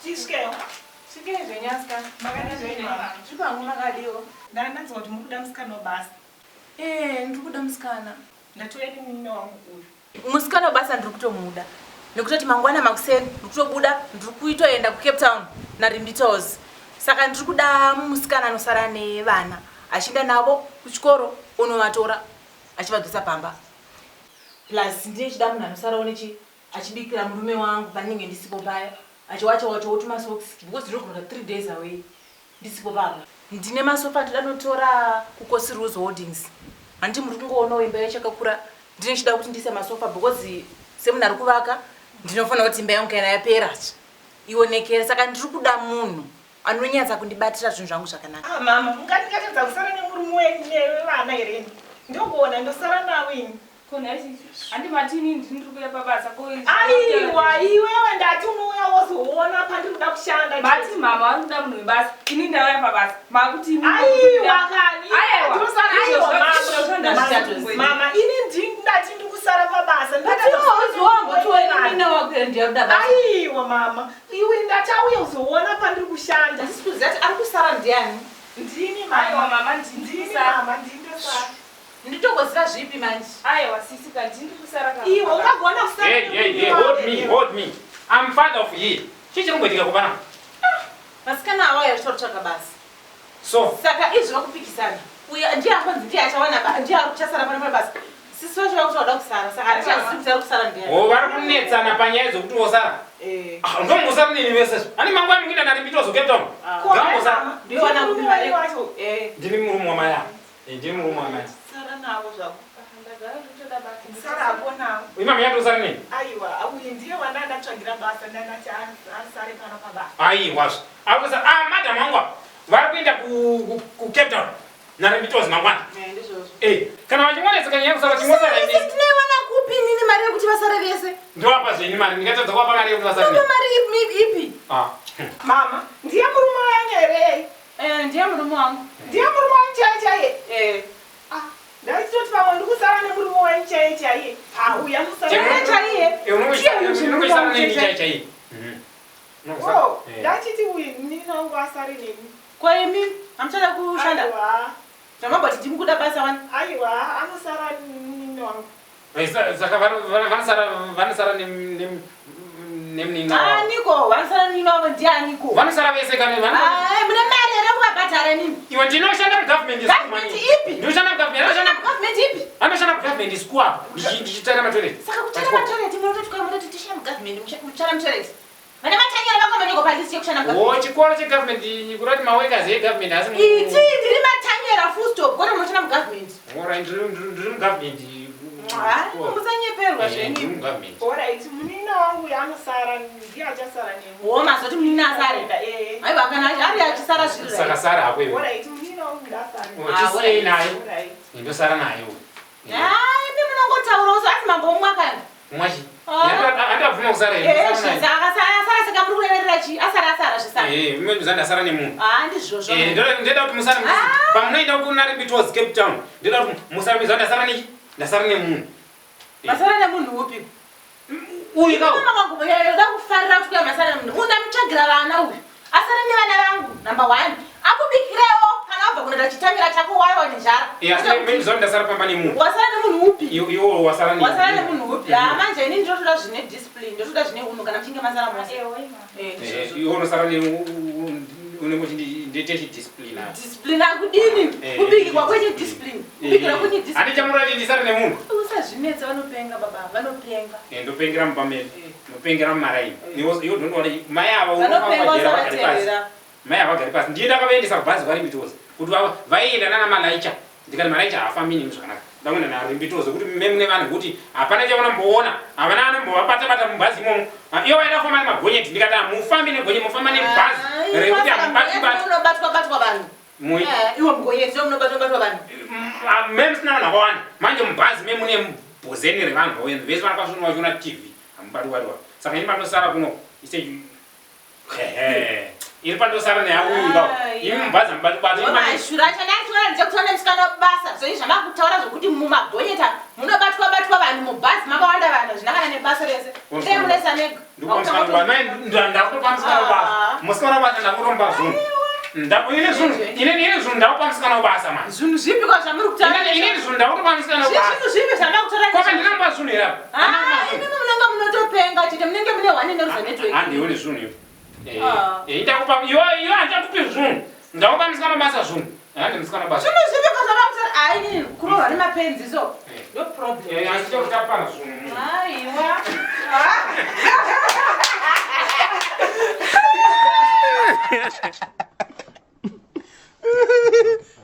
Tisvikewo. Svikei zvenyu asikana. Makadii zvenyu mama? Tiri pangu makadiwo. Ndanzwa kuti muri kuda musikana webasa. Eh, ndiri kuda musikana. Ndatouya nemurume wangu uyu. Musikana webasa ndiri kutomuda. Nekutoti mangwana makuseni ndiri kutobuda ndiri kuitoenda kuCape Town naRimbitos. Saka ndiri kuda musikana anosara nevana achienda navo kuchikoro onovatora achivadzosa pamba. Plus ndine chida munhu anosarawo nechi achibikira murume wangu pandinenge ndisipo paya achiwacha wachawo tumasocks because ndinogona kuita 3 days away ndisipo pamba. Ndine masofa ndoda notora kuKosi Rose Holdings handiti muri kungoonawo imba yacho yakakura ndine chida kuti ndiise masofa because semunhu ari kuvaka ndinofanira kuti imba yangu kana yapera ionekere saka ndiri kuda munhu anonyatsa kundibatira zvinhu zvangu zvakanaka. Ah mama, mungandingatadza kusara nemurume wenyu nevana here ini? Ndogona ndosara navo ini. Ko nhai sisi, handi mati ini ndini ndiri kuuya pabasa ko izvi. Aiwa iwewe ndati unouya wozoona pandiri kuda kushanda. Mati mama vari kuda munhu webasa, ini ndauya pabasa. Makuti ini Aiwa kani. Aiwa. Ndosara aiwa Izvozvo mama. ndazvitatoziva. Mama ini ndini ndati ndiri kusara pabasa. Aiwa mama, iwe ndati auye uzoona pandiri kushanda. Handisi kuziva kuti ari kusara ndiani. Ndini Aiwa mama. mama ndini ndiri Ndini kusara. mama, ndini ndosara. Nditogoziva zvipi manje? Aiwa sisi ka ndini ndiri kusara ka. Iwe ungagona kusara. Hey, hey, hey, hold me, hold me. I'm father of ye. Chii chiri kumboitika kupana? Vasikana ava vauya vachitotsvaga basa. So, Saka izvi vakupikisana. Uyu ndiye akonzi ndiye achawana ba- ndiye achasara pano pabasa. Sisi vacho vakuti vada kusara saka hatichazivi kuti ari kusara ndiani. oh, vari kunetsana panyaya dzokuti vosara. Eh. Ah, ndombosara neni vese. Ani mangwana mukuenda naRimbitozo Cape Town. Ah. Ngambosara. Ndiye wana Murume kupi mari? wacho. Eh. Ndini murume wamai ava. Eh, ndini murume wamai. Sara navo zvako. Ndagara nditoda basa. Sara hako navo. Ima muyatosara neni? Aiwa, uyu ndiye wandandatsvagira basa ndandati asare pano pabasa. Aiwa. Akusa ah madam wangu ava, vari kuenda ku ku- ku Cape Town naRimbitozo mangwana. Eh, ndizvozvo. Eh, kana vachingonetseka nyaya kusara chingosara Vese imi. tinoiwana kupi inini mari yekuti vasare vese? Ndovapa zvenyu mari, ndingatadza kuvapa mari yekuti vasare Topa neni. mari ipi ipi? Ah. Mama, ndiye murume wangu here? Eh, ndiye murume wangu. Ndiye murume wangu chaiye chaiye. Eh. Ah, ndaitoti pamwe ndikusara nemurume wangu chaiye chaiye. Ah, uyu anosara. Chaiye chaiye. Eh, unongoisara neni chaiye chaiye. Mhm. Unongosara. Oh, Eh. ndachiti uyu nini wangu asare neni. Kwa imi hamuchada kushanda. Aiwa, Zvamamboti ndimi kuda basa wani. aiwa, anosara nini wangu. Eh, Saka vanosara vanosara nemunin'ina wavo. Aniko, vanosara nini wavo ndianiko? Vanosara vese kana vano. Ah, mune mari here kuvabhadhara inini? Iwe ndinoshanda mugovernment school. Government ipi? Ndinoshanda mugovernment. Anoshanda Government ipi? anoshanda mugovernment school apa. Ndichitsvaira matoilet. Saka kutsvaira matoilet munototi kwa munototi tishanda mugovernment mutsvaira mutoilet. Vana matanyera vakamanyoko palist yekushanda mugovernment. Oh, chikoro chegovernment kurati maworkers egovernment asi mu- Iti ndiri matanyera full stop kwete munoshanda mugovernment. Alright, ndiri mugovernment. Ah, musanyeperwa Eh, ndiri zvenyu. mugovernment. Alright, munina wangu uyu anosara ndiye achasara neni. Wo mazoti munini asare. Eh. Aiwa kana ari achisara zviri. Saka right. sara hako iwe. Alright, munina wangu ndasara. Oh, Chisiyei naye. Alright. Ndosara naye uyu. Ah, imi munongotaura uso asi mambo mumwa kana. Mwachi. Ah. Andabvuma kusara here. Eh, Ndosara naye. saka asara saka muri kureverera chi? Asara asara zvisara. Eh, mimi ndosara nemunhu. Ah, ndizvozvo. Eh, ndoda kuti musare Ah. pamunoenda kunaRimbitos Cape Town ndoda kuti musare mizo ndasara nechi ndasara nemunhu Eh. Masara nemunhu upi? Uyu ka Mama wangu yoda kufarira kuti kuya masara nemunhu. Undamutsvagira vana uyu. Asara nevana vangu number 1. Akubikirewo kana wabva kunoita chitamira chako waiwa nenzara. Eh, asi mimi ndozoti ndasara pamba nemunhu. Wasara nemunhu upi? Iwe wasara nemunhu. Wasara nemunhu upi? Ah, manje ini ndinotoda zvine discipline, ndotoda zvine unhu kana muchinge masara mose. Ewa mama. Eh, Eh, ndizvozvo. iwe unosara ne unenge uchindiite chidiscipline. Discipline akudini? Eh, Kubikirwa kwenye discipline. Kubikira kwenye discipline. Handichamurati ndisare nemunhu. Usazvinetsa vanopenga baba, vanopenga. Eh, ndopengera mumba medu. Eh. Ndopengera mumaraini. Iwe don't worry. Mai ava Vanopenga unofanira vagare pasi. usavateerera. Mai ava vagare pasi. Ndiye ndakavaendesa kubhazi kwaRimbitozi kuti vaienda nana Malaicha. Ndikati Malaicha haafambi nemi zvakanaka. Ndakuenda naRimbitozi kuti mme mune vanhu kuti hapana chavanomboona. Havana anombovabata bata mubhazi imomo. Ah, Ivo vaida kufamba nemagonyeti. Ndikati hamufambi negonyeti mufamba nebhazi rekuti hamubati bati. Unobatwa batwa vanhu. Mui. Eh, iwe mugonyeti ndio munobatwa batwa vanhu. Mme musina vanhu vakawanda. Manje mubhazi me mune bhozeni revanhu vauya vese vanokasvona vachiona TV. Hamubati batiwa. Saka ini pandosara kuno ise Ehe. Iri pandosara neauyu ka. Imi mubhazi hamubati bati. Mashura acho ndachiona ndichakutora nemusikana webasa. Zvenyu zvamakutaura zvokuti mumagonyeti munobatwa batwa vanhu mubhazi makawanda vanhu hazvina kana nebasa rese. Dai munesa mega. Ndakutopa musikana basa. Musikana webasa ndakutomba zvinhu. Ini zvinhu ini zvinhu ndakupa musikana webasa mani. Zvinhu zvipi kwa zvamuri kutaura? Ini zvinhu ndakutopa musikana webasa. Zvinhu zvipi zvamakutora? Kwapa ndinomupa zvinhu here apa? Ah, ini munenge munotopenga chete munenge mune one neruza network. Handioni zvinhu ivo. Eh, ndakupa iwe iwe handichakupi zvinhu. Ndakupa musikana webasa zvinhu. Handi musikana webasa. Zvinhu zvipi kwa zvamakutora? Ah, ini kurohwa nemapenzi so. No problem. Eh, handichakutapana zvinhu. Aiwa. Ah.